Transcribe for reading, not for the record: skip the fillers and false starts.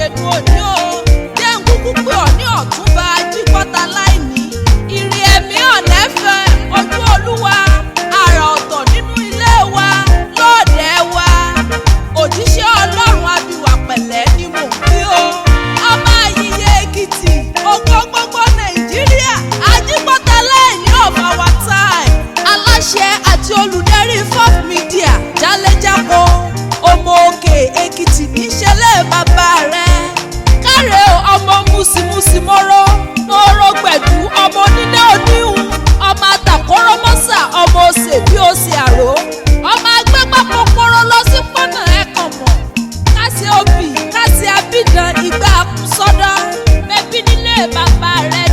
Ṣèdùn òní o. Jẹ́ ń kúkú pé ọ̀ ní Ọ̀túnba Ajípọ́ta Láìní. Ìrì ẹ̀mí ọ̀nẹ́fẹ̀ ojú Olúwa, àrà ọ̀tọ̀ nínú ilé wa, lọ́ọ̀dẹ̀ wa. Òjíṣẹ́ Ọlọ́run abiwà pẹ̀lẹ́ ni mò ń kí o. Ọmọ Ayíyẹ Èkìtì, ògo gbogbo Nàìjíríà, Ajípọ́ta Láìní of our time. Aláṣẹ àti olùdarí Fof Media jálẹ́jáko, ọmọ òkè Èkìtì níṣẹ́lẹ̀ bàbá rẹ̀. Káre o, ọmọ mùsìmùsì mọ́rọ́ mọ́rọ́ gbẹ̀dú, ọmọ onílé oníhun, ọmọ àtàkọ́rọ́mọ́sà, ọmọ òsè bí òsè àró, ọmọ agbégbá kòkòrò lọ sí pọ́nà ẹ̀kàn mọ̀ kásì òbí kásì abídàn ìgbà àkùsọ́dọ̀ mẹ́bí nílé bàbá rẹ̀.